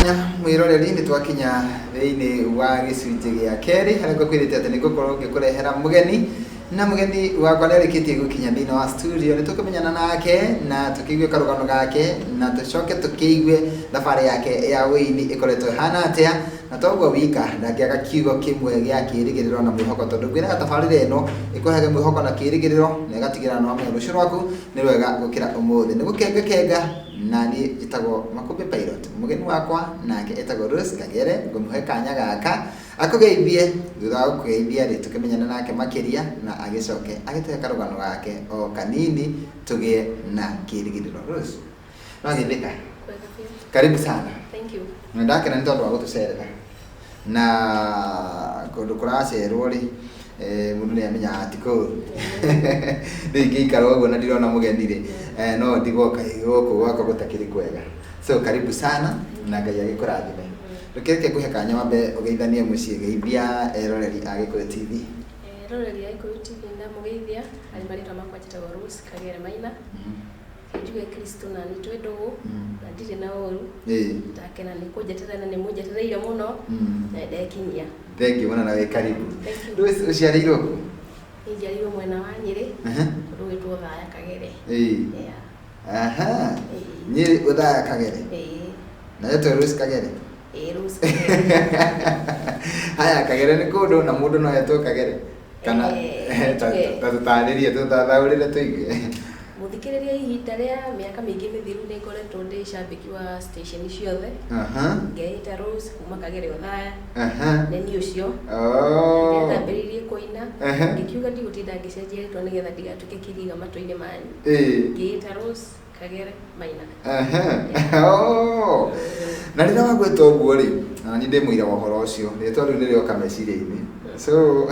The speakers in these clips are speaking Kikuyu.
Mwĩroreri, nĩ twakinya thĩinĩ wa gĩcunjĩ gĩa kerĩ harĩa ngũkwĩrĩte atĩ nĩ ngũkorwo ngĩkũrehera mũgeni, na mũgeni wakwa nĩ arĩkĩtie gũkinya thĩinĩ wa studio. Nĩ tũkũmenyana nake na tũkĩigue karũgano gake na tũcoke tũkĩigue thabarĩ yake ya ũini ĩkoretwo ĩhana atĩa. Na toguo wika, ndangĩaga kiugo kĩmwe gĩa kĩĩrĩgĩrĩro na mwĩhoko, tondũ ngwĩraga tabarĩra ĩno ĩkũheage mwĩhoko na kĩĩrĩgĩrĩro na ĩgatigĩrĩra nĩ wamenya rũciũ rwaku nĩ rwega gũkĩra ũmũthĩ. Nĩ gũkengakenga, na niĩ njĩtagwo Makũmbĩ Pilot. Mũgeni wakwa nake etagwo Rose Kagere. Ngũmũhe kanya gaka akũgeithie. Thutha wa gũkũgeithia rĩ, tũkĩmenyane nake makĩria na agĩcoke agĩtũhe karũgano gake o kanini tũgĩe na kĩĩrĩgĩrĩro. Rose, no agĩthĩka. Kwega biũ. Karibu sana. Thank you. Na ndakena nĩ tondũ wa gũtũcerera, na kũndũ kũracerwo rĩ, mũndũ nĩ amenyaga ti kũũru. Rĩu ingĩikara ũguo na ndirona mũgeni rĩ, no ndigwo kaĩ gũkũ gwakwa gũtakĩrĩ kwega. So karibu sana na Ngai agĩkũrathime. Reke ngũhe kanya wambe ũgeithanie mũciĩ, geithia eroreri a Gĩkũyũ TV. Roreri a Gĩkũyũ TV, ndamũgeithia. Harĩ marĩtwa makwa njĩtagwo Rose Kagere Maina. Njuge Kristo na nĩ twĩ ndũgũ na ndirĩ na ũru. Ndakena nĩ kũnjeterera na nĩ mũnjetereire mũno na ndekinyia. Thank you mũno na wĩ karibu. Thank you. Rose, ũciarĩirwo kũ? Niĩ njiarĩirwo mwena wa Nyĩrĩ, kũndũ gwĩtwo Thaya Kagere. Yeah. Aha. Ĩĩ. Nyĩrĩ, Ũthaya Kagere. Ĩĩ. Na wetwo Rose Kagere. Ĩĩ, Rose Kagere. Haya, Kagere nĩ kũndũ na mũndũ no etwo Kagere kana? Njuge. Ta tũtarĩrie, tũtathaũrĩre tũigue. Mũthikĩrĩria, ihinda rĩa mĩaka mĩingĩ mĩthiru nĩ ngoretwo ndĩ cambĩki wa station ciothe. Ngeĩta Rose kuma Kagere Ũthaya. Nĩ niĩ ũcio. Ndambĩrĩirie kũina, ngĩkiuga ndigũtinda ngĩcenjia rĩtwa nĩgetha ndigatuĩke kĩriga matũ-inĩ manyu. Ngĩĩta Rose Kagere Maina. Aha. Oh. Na rĩrĩa wagwĩta ũguo rĩ, na niĩ ndĩ mũira wa ũhoro ũcio, rĩtwa rĩu nĩ rĩoka meciria-inĩ, so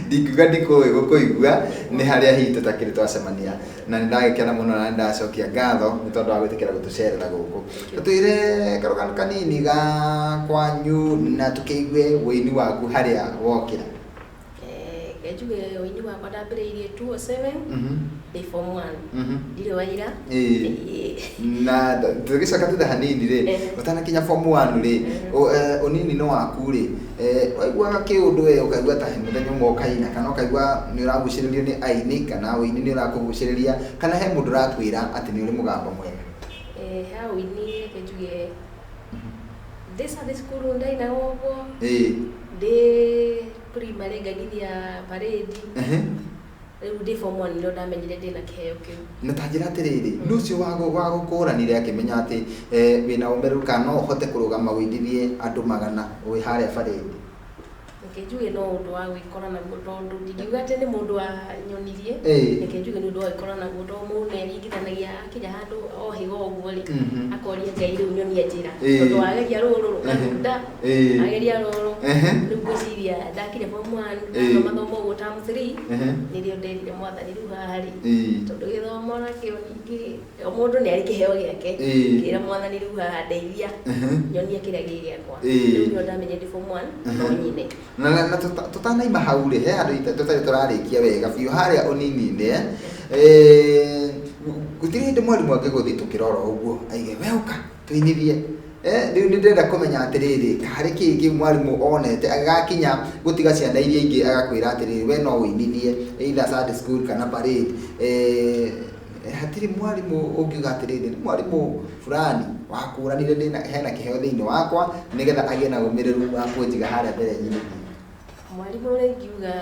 ndingiuga ndikũĩ gũkũigua nĩ harĩa hihi tũtakĩrĩ twacemania, na nĩ ndagĩkena mũno na nĩ ndacokia ngatho nĩ tondũ wa gwĩtĩkĩra gũtũcerera gũkũ. Tũtwĩre karũgano kanini ga kwanyu na tũkĩigue wũini waku harĩa wokĩra. Reke njuge ũini wakwa ndambĩrĩirie 207 ndĩ form 1. Ndirĩ waira. Ĩĩ. Na tũgĩcoka thutha hanini rĩ, ũtanakinya form 1 rĩ, ũnini-inĩ waku rĩ, waiguaga kĩũndũ we ũkaigua ta mũthenya ũmwe ũkaina, kana ũkaigua nĩ ũragucĩrĩrio nĩ aini, kana ũini nĩ ũrakũgucĩrĩria, kana he mũndũ ũrakwĩra atĩ nĩ ũrĩ mũgambo mwega? Ha ũini, reke njuge ndĩ Sunday school ndainaga ũguo, ndĩ primary ngainithia parade. Rĩu ndĩ form 1 nĩrĩo ndamenyire ndĩna kĩheo kĩu. Na ta njĩra atĩrĩrĩ, nĩ ũcio wagũkũranire akĩmenya atĩ wĩna ũmĩrĩru kana no ũhote kũrũgama ũinithie andũ 100 wĩ harĩa parade? Reke njuge no ũndũ wa gwĩkora naguo, tondũ ndingiuga atĩ nĩ mũndũ wanyonirie. Reke njuge nĩ ũndũ wa gwĩkora naguo, tondũ mũndũ nĩ aringithanagia, akinya handũ ohĩga ũguo rĩ, akoria Ngai, rĩu nyonia njĩra, tondũ wageria rũrũ rũkarunda, wageria rũrũ. Rĩu ngwĩciria ndakinya form 1, ndathoma thoma ũguo term 3, nĩrĩo nderire Mwathani, rĩu haha rĩ, tondũ gĩthomo nakĩo ningĩ o mũndũ nĩ arĩ kĩheo gĩake, ngĩra Mwathani, rĩu haha ndeithia, nyonia kĩrĩa gĩ gĩakwa. Rĩu nĩrĩo ndamenyire ndĩ form 1 no nyine. Na tutanaima hau rĩ, he handũ tũtarĩ tũrarĩkia wega biũ harĩa ũnini-inĩ. Gũtirĩ hĩndĩ mwarimũ angĩgũthitũkĩra oro ũguo aige we ũka tũinithie? Rĩu nĩ ndĩrenda kũmenya atĩrĩrĩ, harĩ kĩĩ kĩu mwarimũ onete agĩgakinya gũtiga ciana iria ingĩ agakwĩra atĩrĩrĩ, we no ũinithie either Sunday school kana parade? Hatirĩ mwarimũ ũngiuga atĩrĩrĩ, nĩ mwarimũ fulani wakũranire ndĩna hena kĩheo thĩinĩ wakwa nĩgetha agĩe na ũmĩrĩru wa kũnjiga harĩa mbere nyinithie? Mwarimũ ũrĩa ingiuga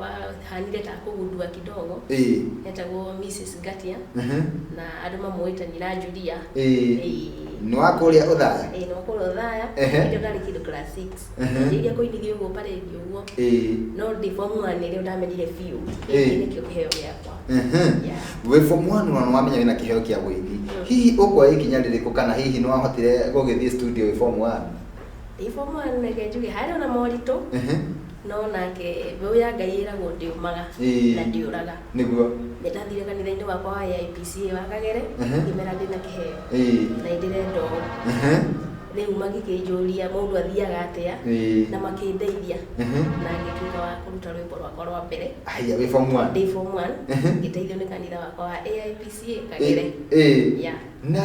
wahanire ta kũgundua kidogo etagwo Mrs Ngatia, na andũ mamũĩta Nyina Julia. Ĩĩ. Nĩ wa kũrĩa Ũthaya? Ĩĩ, nĩ wakũrĩa Ũthaya. Hĩndĩ ĩyo ndarĩ kĩndũ class 6. Njanjĩrĩria kũinithio ũguo parade ũguo, no ndĩ form 1 nĩrĩo ndamenyire biũ gĩkĩ nĩkĩo kĩheo gĩakwa. Yeah. Wĩ form 1 na wamenya wĩna kĩheo kĩa wũini, hihi ũkuoya ikinya rĩrĩkũ, kana hihi nĩ wahotire gũgĩthiĩ studio wĩ form 1? Ndĩ form 1, reke njuge harĩ ona moritũ, no nake mbeũ ya Ngai ĩragwo ndĩũmaga na ndĩũraga. Nĩ ndathire kanitha-inĩ wakwa wa AIPCA wa Kagere, ngĩmera ndĩna kĩheo na nĩ ndĩrenda ũũ. Rĩu magĩkĩnjũria mũndũ athiaga atĩa, na makĩndeithia na ngĩtuĩka wa kũruta rwĩmbo rwakwa rwa mbere. Haya, wĩ form 1? Ndĩ form 1, ngĩteithio nĩ kanitha wakwa wa AIPCA Kagere. Yeah. Na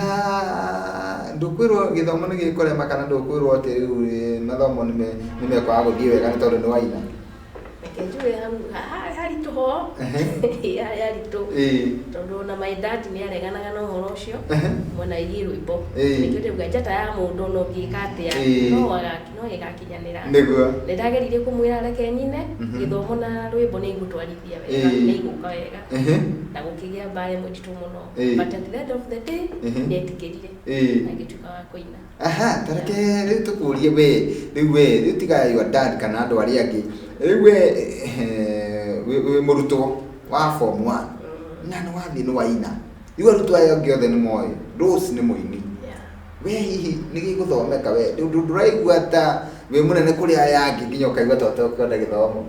Ndũkwĩrwo gĩthomo nĩ gĩkũrema kana ndũkwĩrwo atĩ rĩu mathomo nĩ mekwaga gũthiĩ wega nĩ tondũ nĩ waina? Reke njuge hau haritũ ho. Harĩ haritũ. Tondũ ona my dad nĩ areganaga na ũhoro ũcio mwena wĩgiĩ rwĩmbo. Nĩkĩo ndĩrauga njata ya mũndũ ona ũngĩka atĩa no ĩgakinyanĩra. Nĩguo. Nĩ ndageririe kũmwĩra reke nyine, gĩthomo na rwĩmbo nĩ igũtwarithia wega, nĩ igũka wega. Na gũkĩgĩa mbara ĩmwe nditũ mũno. But at the end of the day, nĩ etĩkĩrire na ngĩtuĩka wa kũina. Aha, ta reke rĩu tũkũrie we, rĩu we, rĩu tiga your dad kana andũ arĩa angĩ. Rĩu we wĩ mũrutwo wa form 1 na nĩ wathiĩ nĩ waina. Rĩu arutwo aya angĩ othe nĩ moĩ Rose nĩ mũini. We hihi nĩ gĩgũthomeka we ndũraigua ta wĩ mũnene kũrĩ aya angĩ nginya ũkaigua ta ũtekwenda gĩthomo?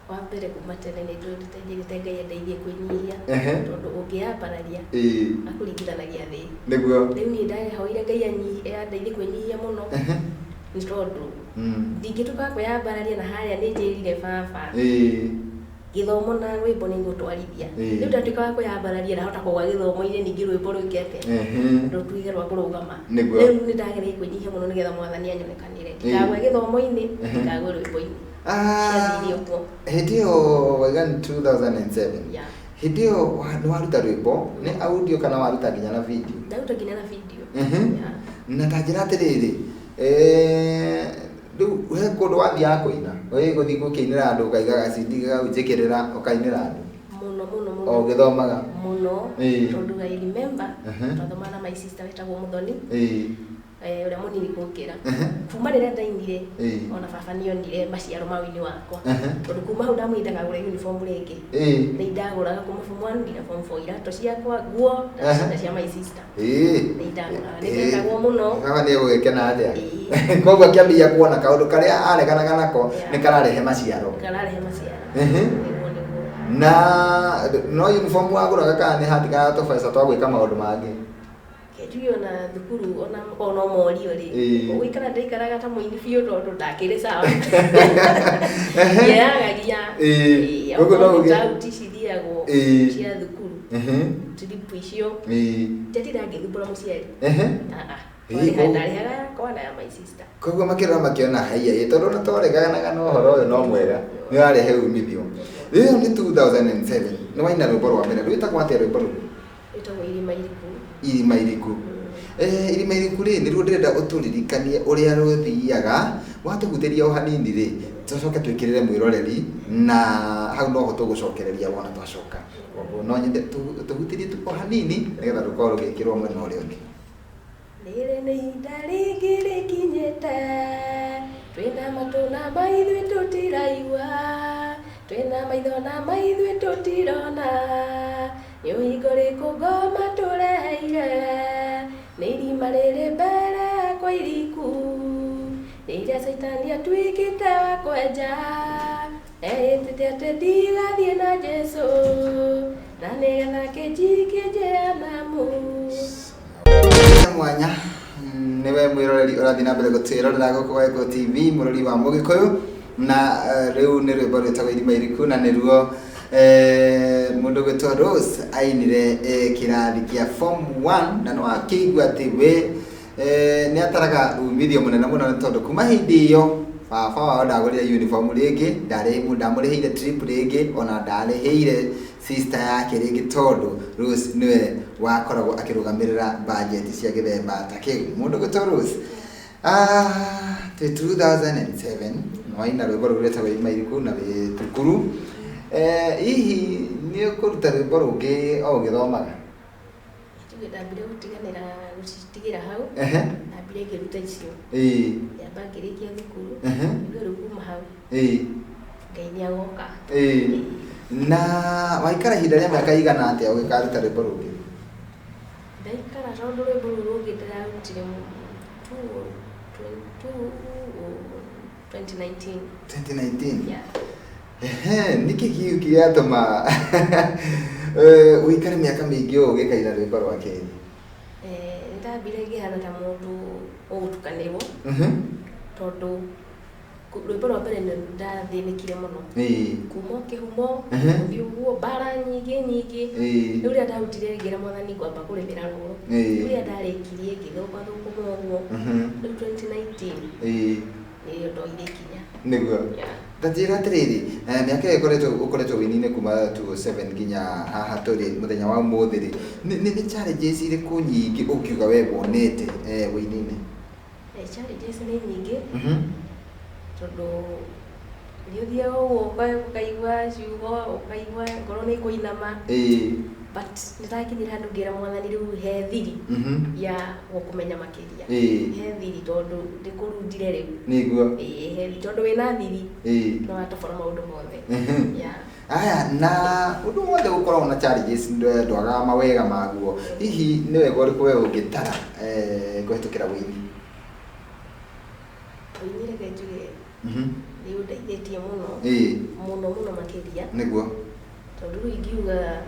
Wa mbere kuma tene nĩ ndũrĩte njĩrĩte Ngai andeithie kwĩnyihia, tondũ ũngĩyambararia akũringithanagia thĩ. Nĩguo. Rĩu niĩ ndahoire Ngai andeithie kwĩnyihia mũno, nĩ tondũ ndingĩtuĩka wa kwĩyambararia na harĩa nĩ njĩrire baba gĩthomo na rwĩmbo nĩ igũtwarithia. Rĩu ndatuĩka wa kwĩyambararia ndahota kũgwa gĩthomo-inĩ, ningĩ rwĩmbo rwĩke atĩa, rũtuĩke rwa kũrũgama. Rĩu nĩ ndageragia kwĩnyihia mũno nĩgetha Mwathani anyonekanĩre, ndikagwe gĩthomo-inĩ, ndikagwe rwĩmbo-inĩ. Ciathire ũguo. Hĩndĩ ĩyo waiga nĩ 2007. Hĩndĩ ĩyo nĩ waruta rwĩmbo nĩ audio kana waruta nginya na video? Ndaruta nginya na video. Na ta njĩra atĩrĩrĩ, rĩu he kũndũ wathiaga kũina, ũgĩthiĩ gũkĩinĩra andũ ũkaiga gacindi gagaũnjĩkĩrĩra ũkainĩra andũ? Mũno mũno mũno. O ũgĩthomaga? Mũno. Tondũ I remember twathomaga na my sister wetagwo Mũthoni. Ũrĩa mũnini kũngĩra. Kuma rĩrĩa ndainire, ona baba nĩonire maciaro ma ũini wakwa. Tondũ kuma hau ndamwĩrire ndakagũre uniform rĩngĩ. Nĩ ndagũraga kuma form 1 nginya form 4, iratũ ciakwa, nguo na cia my sister. Nĩ ndagũraga, nĩ ndendagwo mũno. Baba nĩ egũgĩkena atĩa? Koguo akĩambia kuona kaũndũ karĩa areganaga nako nĩ kararehe maciaro. Kararehe maciaro. Nĩguo, nĩguo. Na no uniform wagũraga kana nĩ hatigaraga tũbeca twa gwĩka maũndũ mangĩ? Njuge ona thukuru ona morio rĩ, ũgũikara ndaikaraga ta mũini biũ tondũ ndakĩrĩ sawa. Ndieyagagia. Koguo no ũgĩe- Auti cithiagwo cia thukuru. Trip icio. Ndiatinda ngĩthumbũra mũciari. Ndarĩhaga yakwa na ya my sister. Koguo makĩrora makĩona haiya, tondũ ona twareganaga na ũhoro ũyũ no mwega, nĩ ũrarehe umithio. Rĩu nĩ 2007, nĩ waina rwĩmbo rwa mbere. Rwĩtagwo atĩa rwĩmbo rũu? Rwĩtagwo Irima Iriku. Irima Iriku. Irima Iriku rĩ, nĩruo ndĩrenda ũtũririkanie ũrĩa rũthiaga, watũhutĩria o hanini rĩ, tũcoke twĩkĩrĩre mwĩroreri, na hau noho tũgũcokereria wona twacoka. Koguo no nyende tũhutĩrie tu o hanini, nĩgetha rũkorwo rũgĩkĩrwo mwena ũrĩa ũngĩ. Rĩrĩ nĩ ihinda rĩngĩ rĩkinyĩte, twĩna matũ na maithuĩ tũtiraigua, twĩna maitho na maithuĩ tũtirona, nĩ ũhingo ũrĩkũ ngoma tũreheire, nĩ irima rĩrĩ mbere yakwa iriku, rĩrĩa Caitani atuĩkĩte wa kwenja, ehĩtĩte atĩ ndigathiĩ na Jesũ, na nĩgetha kĩnjikie Jehanamu. Mwanya nĩwe mwĩroreri ũrathiĩ na mbere gũtwĩrorera gũkũ gwa Gĩkũyũ TV, mũrori wa Mũgĩkũyũ, na rĩu nĩ rwĩmbo rwĩtagwo Irima Iriku, na nĩruo mũndũ gwĩtwo Rose ainire kĩrathi kĩa form 1, na nĩ wakĩigua atĩ we nĩ ataraga umithio mũnene mũno, nĩ tondũ kuma hĩndĩ ĩyo baba wao ndagũrire uniform rĩngĩ, ndamũrĩhĩire trip rĩngĩ, ona ndarĩhĩire sister yake rĩngĩ, tondũ Rose nĩwe wakoragwo akĩrũgamĩrĩra budget cia gĩthemba ta kĩu. Mũndũ gwĩtwo Rose, twĩ 2007 nĩwaina rwĩmbo rũu rwĩtagwo Irima Iriku na wĩ thukuru. Hihi nĩ ũkũruta rwĩmbo rũngĩ o ũgĩthomaga? Njuge ndambire gũtiganĩra gũcitigĩra hau. Ndambire ngĩruta icio. Ngĩamba ngĩrĩkia thukuru. Nĩguo rĩu kuma hau. Ngai nĩ agoka. Na waikara ihinda rĩa mĩaka igana atĩa ũgĩkaruta rwĩmbo rũngĩ? Ndaikara tondũ rwĩmbo rũu rũngĩ ndĩrarutire 2019. 2019? Yeah. Nĩkĩ kĩu kĩratũma ũikare mĩaka mĩingĩ ũũ ũgĩkaina rwĩmbo rwa kerĩ? Nĩndambire ngĩhana ta mũndũ ũgũtukanĩrwo, tondũ Rwĩmbo rwa mbere nĩ ndathĩnĩkire mũno. Kuma kĩhumo, gũthiĩ ũguo mbara nyingĩ nyingĩ. Rĩu rĩrĩa ndarutire ngĩra mwathani ngwamba kũrĩmĩra rũrũ. Rĩu rĩrĩa ndarĩkirie ngĩthũka thũkũma ũguo. Rĩu 2019 nĩrĩo ndoire ikinya. Nĩguo. Ta njĩra atĩrĩrĩ, mĩaka ĩyo ũkoretwo wĩini-inĩ kuma 2007 nginya haha tũrĩ mũthenya wa ũmũthĩ rĩ, nĩ challenges irĩkũ nyingĩ ũngiuga we wonete wĩini-inĩ? Challenges nĩ nyingĩ. Tondũ nĩ ũthiaga ũguo ũkaigua ciugo, ũkaigua ngoro nĩ ĩkũinama. But nĩ ndakinyire handũ ngĩra mwathani rĩu he thiri ya gũkũmenya makĩria. He thiri tondũ ndĩkũrundire rĩu. Nĩguo. He thiri tondũ wĩna thiri no watobora maũndũ mothe. Aya, na ũndũ wothe ũkoragwo na challenges ndwagaga mawega maguo. Hihi nĩ wega ũrĩkũ we ũngĩtara kũhetũkĩra wĩini? Wĩini reke njuge nĩ ũndeithĩtie mũno. Mũno mũno makĩria. Nĩguo. Tondũ rĩu ingiuga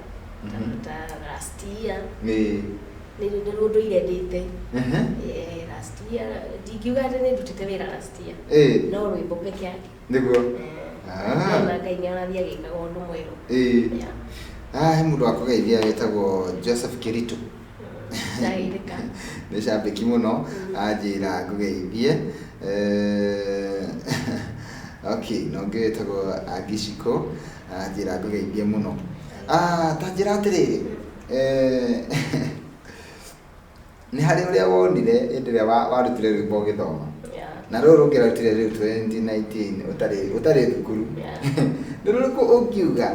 ta last year nĩ rũndũire ndĩte. Last year ndingiuga atĩ nĩ ndutĩte wĩra last year. No rwĩmbo peke yake. Nĩguo. Na Ngai nĩ arathiĩ agĩkaga ũndũ mwerũ. He mũndũ wa kũgeithia wĩtagwo Joseph Kiritu. Ndageithĩka. Nĩ cambĩki mũno, anjĩra ngũgeithie. Okay, na ũngĩ wĩtagwo Angiciko, anjĩra ngũgeithie mũno. Ta njĩra atĩrĩrĩ, nĩ harĩ ũrĩa wonire hĩndĩ ĩrĩa warutire rwĩmbo ũgĩthoma? Na rũrũ rũngĩ rwarutire rĩu 2019 ũtarĩ thukuru. Nĩ rũrĩkũ ũngiuga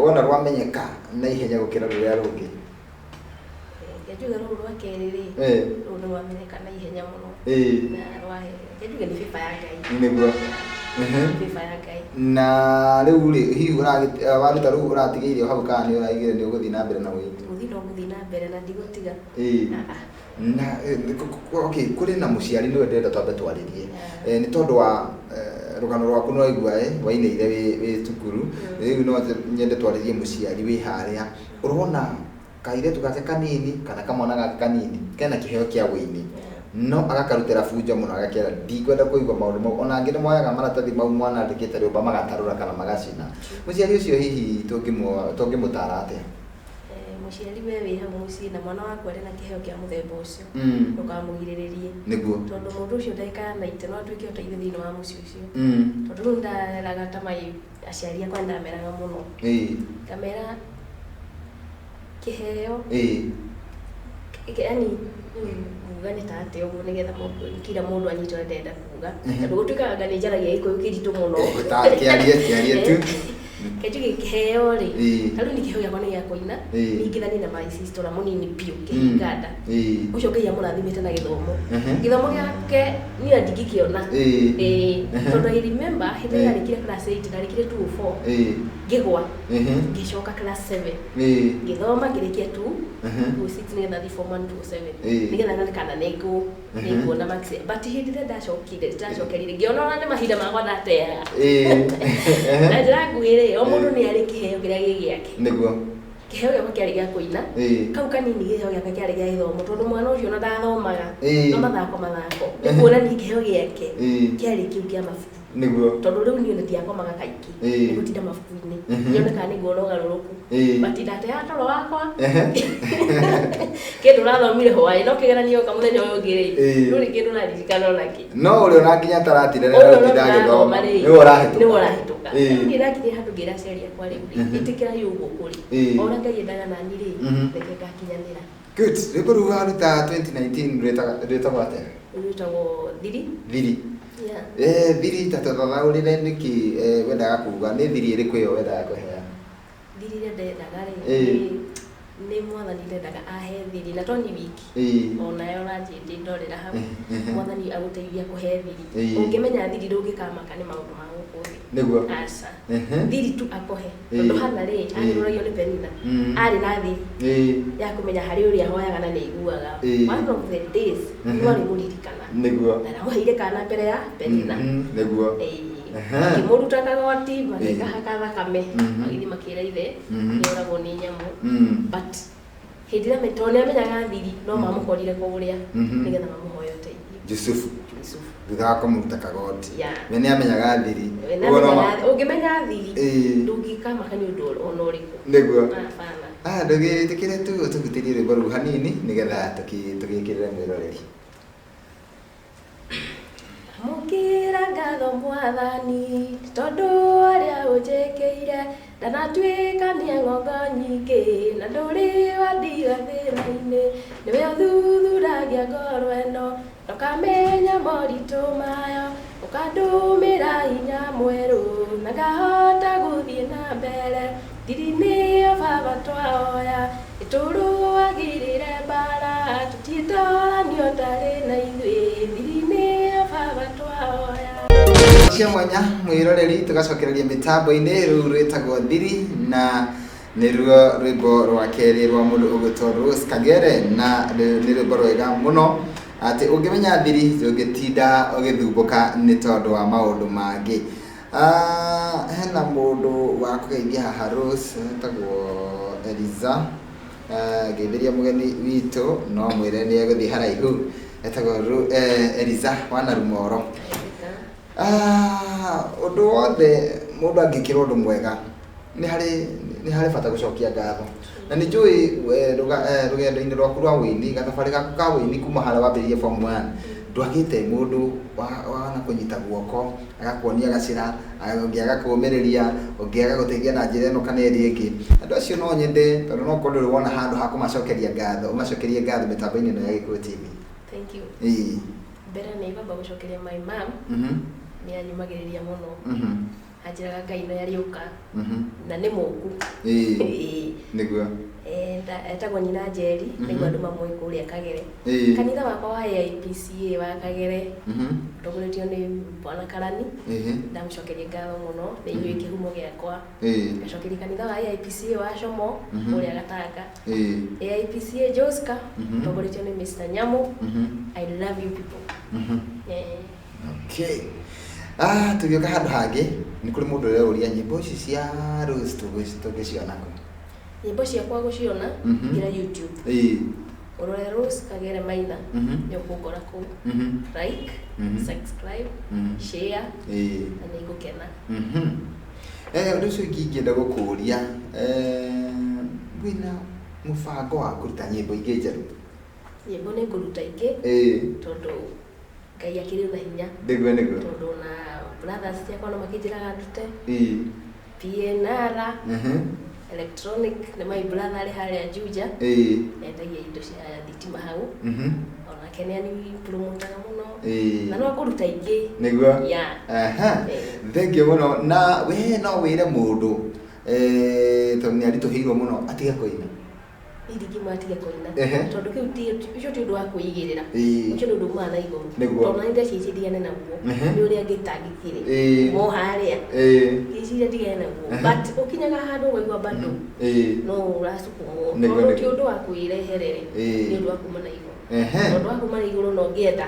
wona rwamenyeka na ihenya gũkĩra rũrĩa rũngĩ? Njuge rũrũ rwa kerĩ rĩ, rũrũ nĩ rwamenyeka na ihenya mũno. Na rwahe, njuge nĩ favor ya Ngai. Nĩguo. Favor ya Ngai. Na rĩu rĩ, hihi waruta rũu ũratigĩire o hau kana nĩ ũraigire nĩ ũgũthiĩ na mbere na wĩini? Gũthiĩ no gũthiĩ na mbere na ndigũtiga. Na okay, kũrĩ na mũciari nĩwe ndĩrenda twambe twarĩrie. Nĩ tondũ wa rũgano rwaku nĩ waigua wainĩire wĩ cukuru. Rĩu no nyende twarĩrie mũciari wĩ harĩa. Ũrona kairĩtu gake kanini kana kamwana gake kanini kena kĩheo kĩa wĩini. No agakarutĩra bunjo mũno agakera ndikwenda kũigua maũndũ mau. Ona angĩ nĩ moyaga maratathi mau mwana andĩkĩte rĩũmba magatarũra kana magacina. Mũciari ũcio hihi tũngĩmũtara atĩa? Mũciari we wĩ hau mũciĩ na mwana waku arĩ na kĩheo kĩa mũthemba ũcio, ndũkamũgirĩrĩrie. Nĩguo. Tondũ mũndũ ũcio ndagĩka ya 90 no atuĩke ũteithio thĩinĩ wa mũciĩ ũcio. Tondũ rĩu ndaraga ta mai aciari akwa ndameraga mũno. Ngamera kĩheo. Yaani nguga nĩ ta atĩa ũguo nĩgetha kila mũndũ anyite ũrĩa ndĩrenda kuga. Tondũ gũtuĩkaga anga nĩ njaragia Gĩkũyũ kĩritũ mũno. Kĩarie tu. Njuge kĩheo rĩ, ta rĩu niĩ kĩheo gĩakwa nĩ gĩa kũina, ningĩthanie na my sister ũrĩa mũnini biũ kĩhinganda. Ũcio Ngai amũrathimĩte na gĩthomo. Gĩthomo gĩake niĩ ndingĩkĩona. Tondũ I remember hĩndĩ ĩrĩa ndarĩkire class 8, ndarĩkire 204. Ngĩgwa. Ngĩcoka class 7. Ngĩthoma ngĩrĩkia 2, 206 nĩgetha thiĩ form 1 207. Nĩgetha nyone kana nĩnguona marks. But hĩndĩ ĩrĩa ndacokerire, ngĩona ona nĩ mahinda makwa ndateaga. Na njĩra nguhĩ rĩ, o mũndũ nĩ arĩ kĩheo kĩrĩa gĩ gĩake. Nĩguo. Kĩheo gĩakwa kĩarĩ gĩa kũina. Kau kanini kĩheo gĩake kĩarĩ gĩa gĩthomo, tondũ mwana ũcio ona ndathomaga. No mathako mathako. Nĩ kuonania kĩheo gĩake kĩarĩ kĩu kĩa mabuku. Nĩguo. Tondũ rĩu niĩ ndiakomaga kaingĩ. Nĩ gũtinda mabuku-inĩ. Nyone kana nĩ nguona ũgarũrũku. But ndateaga toro wakwa. Kĩndũ ũrathomire hwaĩ, no kĩgeranio gĩoka mũthenya ũyũ ũngĩ rĩ, ndũrĩ kĩndũ ũraririkana ona kĩ. No ũrĩa ona nginya ataratinda nĩ aratinda agĩthoma. Nĩwe ũrahĩtũka. Nĩwe ũrahĩtũka. Rĩu niĩ ndakinyire handũ ngĩra aciari akwa rĩu rĩ, ĩtĩkĩrai ũguo kũrĩ. O ũrĩa Ngai endaga nani rĩ, reke ngakinyanĩra. Good. Rwĩmbo rũu waruta 2019 rwĩtagwo atĩa? Rwĩtagwo Thiri. Thiri. Thiri ta tũthathaũrĩre nĩkĩ wendaga kuga, nĩ thiri ĩrĩkũ ĩyo wendaga kũheana? Thiri ĩrĩa ndendaga rĩ, nĩ mwathani ndendaga ahe thiri, na to ni wiki. Onayo ũranjĩndĩ ndorera hau. Mwathani agũteithia kũhe thiri. Ũngĩmenya thiri ndũngĩkamaka nĩ maũndũ ma gũkũ thĩ. Nĩguo. Aca. Thiri tu akũhe. Tondũ Hana rĩ, agĩrũragio nĩ Penina. Arĩ na thiri. Ya kũmenya harĩ ũrĩa ahoyaga na nĩ aiguaga. One of the days, nĩ warĩ mũririkana. Nĩguo. Na ndamũheire kana mbere ya Penina. Nĩguo. Makĩmũruta kagoti, magĩkahaka thakame, magĩthiĩ makĩra ithe, nĩoragwo nĩ nyamũ. But Hĩndĩ ĩrĩa tondũ nĩamenyaga thiri no mamũkorire kũrĩa nĩgetha mamũhoe ũteithio. Jusufu. Jusufu. Thutha wa kũmũruta kagoti. We nĩamenyaga thiri. Ũngĩmenya thiri ndũngĩkamaka nĩ ũndũ ona ũrĩkũ. Nĩguo. Ah, ndũgĩtĩkĩre tu ũtũhutĩrie rwĩmbo rũu hanini nĩgetha tũgĩkĩrĩre mwĩroreri. Amũkĩra ngatho Mwathani tondũ ũrĩa ũnjĩkĩire ndanatuĩkania ng'ongo nyingĩ na ndũrĩ wandiga thĩna-inĩ nĩwe ũthuthuragia ngoro ĩno ndũkamenya moritũ mayo ũkandũmĩra hinya mwerũ na ngahota gũthiĩ na mbere thiri nĩyo baba twaoya ĩtũrũagĩrĩre mbara tũtiĩtoranio tarĩ na ithuĩ thiri nĩyo baba twaoya. Cia mwanya mwĩroreri tũgacokereria mĩtambo-inĩ rũu rwĩtagwo thiri na nĩruo rwĩmbo rwa kerĩ rwa mũndũ ũgwĩtwo Rose Kagere na nĩ rwĩmbo rwega mũno atĩ ũngĩmenya thiri ndũngĩtinda ũgĩthumbũka nĩ tondũ wa maũndũ mangĩ. Hena mũndũ wa kũgeithia haha Rose etagwo Eliza. Ngeithĩria mũgeni witũ no mwĩre nĩ egũthiĩ haraihu etagwo Eliza wa Narumoro. Ũndũ wothe mũndũ angĩkĩrwo ũndũ mwega nĩ harĩ bata gũcokia ngatho na nĩ njũĩ rũgendo-inĩ rwaku rwa wĩini gathabarĩ gaku ka wĩini kuma harĩa wambĩrĩirie form 1 ndwagĩte mũndũ wana kũnyita guoko agakuonia gacĩra ũngĩ agakũũmĩrĩria ũngĩ agagũteithia na njĩra ĩno kana ĩrĩa ĩngĩ. Andũ acio no nyende tondũ no korwo ndũrĩ wona handũ ha kũmacokeria ngatho ũmacokerie ngatho mĩtambo-inĩ ĩno ya Gĩkũyũ TV. Thank you. Mbere nĩ ngwamba gũcokeria my mom nĩ anyumagĩrĩria mũno. Anjĩraga Ngai no arĩũka na nĩ mũku. Nĩguo. Etagwo Nyina Njeri nĩguo andũ mamũĩ kũrĩa Kagere. Kanitha wakwa wa AIPCA wa Kagere ũtongoretio nĩ Bwana Karani. Ndamũcokeria ngatho mũno nĩ inyuĩ kĩhumo gĩakwa. Ngacokeria kanitha wa AIPCA wa Como kũrĩa Gatanga. AIPCA Joska ũtongoretio nĩ Mr. Nyamu. I love you people. Okay. Tũgĩũka handũ hangĩ nĩ kũrĩ mũndũ ũreuria nyĩmbo ici cia Rose tũngĩciona kũ? Nyĩmbo ciakwa gũciona ingĩra YouTube. Ũrore Rose Kagere Maina nĩ ũkũngora kũu. Like, subscribe, share na nĩ ngũkena. Ũndũ ũcio ũngĩ ingĩenda gũkũria wĩna mũbango wa kũruta nyĩmbo ingĩ njerũ? Nyĩmbo nĩ ngũruta ingĩ tondũ Ngai akĩrĩ na hinya. Nĩguo nĩguo. Tondũ na brothers ciakwa no makĩnjĩraga ndute. PNR electronic nĩ my brother arĩ harĩa Juja. Endagia indo cia thitima hau. Onake nĩ anipromotaga mũno. Na no ngũruta ingĩ. Nĩguo. Thank you mũno. Na we no wĩre mũndũ tondũ nĩ aritũhĩirwo mũno atige kũina. Ndingĩmwĩra atige kũina tondũ kĩu ti ũcio ti ũndũ wa kwĩigĩrĩra. Ũcio nĩ ũndũ umaga na igũrũ. Tondũ na ndeciria ndigane naguo nĩ ũrĩa ngĩtangĩkire mo harĩa ngĩciria ndigane naguo but ũkinyaga handũ ũkaigua bado no ũracukumwo tondũ ti ũndũ wa kwĩreherere nĩ ũndũ wa kuma na igũrũ. Tondũ wa kuma na igũrũ no ũngĩenda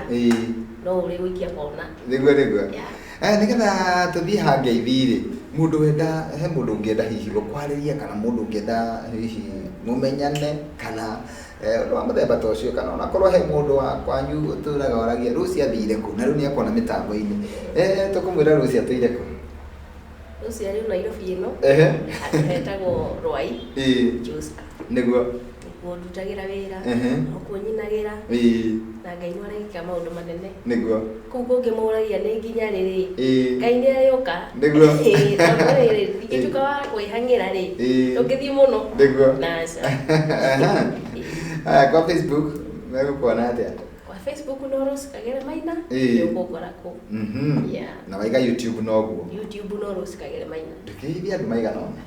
no ũrĩ gũikia kona. Nĩguo nĩguo. Nĩgetha tũthiĩ hangeithi rĩ mũndũ wenda he mũndũ ũngĩenda hihi gũkwarĩria kana mũndũ ũngĩenda hihi mũmenyane kana ũndũ wa mũthemba ta ũcio kana onakorwo he mũndũ wa kwanyu ũtũraga oragia Rose athire kũ na rĩu nĩ akuona mĩtambo-inĩ tũkũmwĩra Rose atũire kũ? Rose arĩ Nairobi ĩno hetagwo Rwai Joska. Nĩguo. Nĩkuo ndutagĩra wĩra nokuo nyinagĩra na Ngai nĩ areka maũndũ manene. Nĩguo. Kũu kũngĩ mũragia nĩ nginya rĩrĩ Ngai nĩ arĩũka. Nĩguo. Tondũ rĩrĩ ndingĩtuĩka wa kwĩhang'ĩra rĩ ndũngĩthiĩ mũno. Nĩguo. Na aca. Kwa Facebook megũkuona atĩa? Kwa Facebook no Rose Kagere Maina nĩ ũkũngora kũu. Na waiga YouTube noguo? YouTube no Rose Kagere Maina. Ndũkĩgeithie andũ maigana ũna.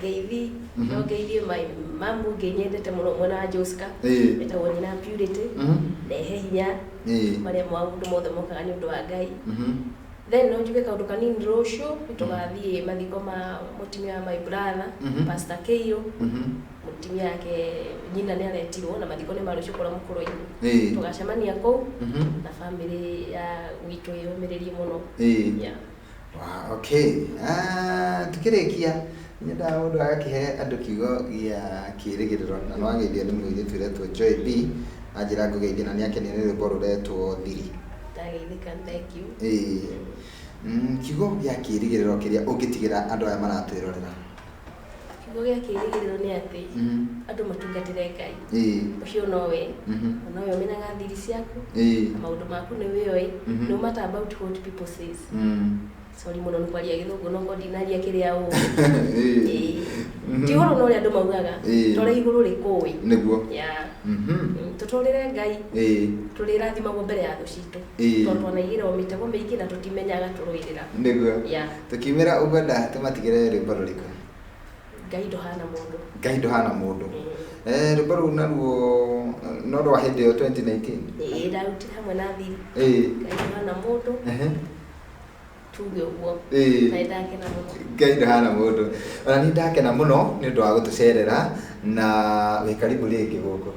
Ngeithi no ngeithie my mamu ngĩnyendete mũno mwena wa Joska etagwo Nyina Purity nehe hinya marĩa maũndũ mothe mokaga nĩ ũndũ wa Ngai. Then no njuge kaũndũ kanini rũciũ nĩtũgathiĩ mathiko ma mũtumia wa my brother Pastor Keiro. Mũtumia yake nyina nĩ aretirwo na mathiko nĩ ma rũciũ kũrĩa mũkũrũ-inĩ. Tũgacemania kũu na family ya gwitũ ĩyũmĩrĩrie mũno. Okay. Tukĩrĩkia Nyendaga mũndũ agakĩhe andũ kiugo gĩa kĩĩrĩgĩrĩro, na nĩwageithio nĩ mũirĩtu ũretwo Joy B, anjĩra ngũgeithie na nĩakenio nĩ rwĩmbo rũretwo Thiri. Ndageithĩka, thank you. Ĩĩ. Kiugo gĩa kĩĩrĩgĩrĩro kĩrĩa ũngĩtigĩra andũ aya maratwĩrorera. Kiugo gĩa kĩĩrĩgĩrĩro nĩ atĩ andũ matungatĩre Ngai. Ũcio nowe. Na nowe ũmenyaga thiri ciaku. Na maũndũ maku nĩ wĩoĩ. No matter about what people says. Sorry mũno nĩ kwaria gĩthũngũ, no korwo ndinaria kĩrĩa ũĩ. Ti ũhoro na ũrĩa andũ maugaga. Ta ũrĩa igũrũ rĩkũĩ. Nĩguo. Yeah. Tũtũrĩre Ngai. Tũrĩrathimagwo mbere ya thũ citũ. Tondũ twanaigĩrĩrwo mĩtego mĩingĩ na tũtimenyaga tũrũĩrĩra. Nĩguo. Tũkiumĩra ũkwenda tũmatigĩre rwĩmbo rũrĩkũ? Ngai ndũhana mũndũ. Ngai ndũhana mũndũ. Rwĩmbo rũu naruo no rwa hĩndĩ ĩyo 2019? Ĩĩ, ndarutire hamwe na Thiri. Ngai ndũhana mũndũ. Tuge ũguo. Na nĩndakena mũno. Ngai ndũhana mũndũ. Ona niĩ ndakena mũno nĩ ũndũ wa gũtũcerera, na wĩ karibu rĩngĩ gũkũ.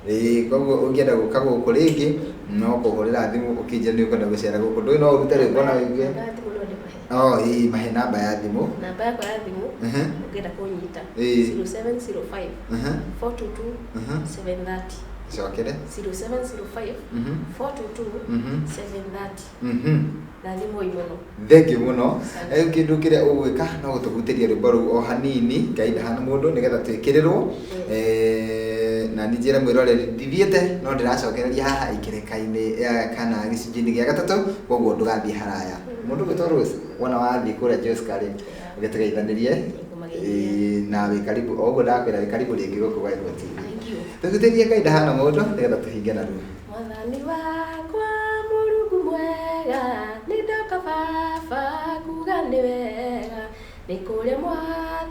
Ĩĩ, koguo ũngĩenda gũka gũkũ rĩngĩ no kũhũrĩra thimũ ũkĩnjĩra nĩ ũkwenda gũcera gũkũ. Ndũĩ no ũrute rwĩmbo na wĩigue. Namba ya thimũ no ndĩmahe. Oh, ĩĩ, mahe namba ya thimũ. Namba yakwa ya thimũ, ũngĩenda kũnyita, 0705 422 730. Cokere. 0705 422 730. Na thimũ ĩ mũno. Thank you mũno. Rĩu kĩndũ kĩrĩa ũgwĩka no gũtũhutĩria rwĩmbo rũu o hanini, Ngai ndahana mũndũ, nĩgetha twĩkĩrĩrwo. Na niĩ njĩre mwĩroreri ndithiĩte, no ndĩracokereria haha ikereka-inĩ, kana gĩcunjĩ-inĩ gĩa gatatũ, koguo ndũgathiĩ haraya. Mũndũ ũgwĩtwo Rose, wona wathiĩ kũrĩa Joska rĩ, ũgĩtũgeithanĩrie. Na wĩ karibu, o ũguo ndakwĩra wĩ karibu rĩngĩ gũkũ gwa Ĩmwe TV. Thank you. Tũhutĩrie Ngai ndahana mũndũ, nĩgetha tũhinge narua. Mwathani wakwa Mũrungu mwega, nĩ ndoka baba kuga nĩ wega, nĩ kũrĩa mwathani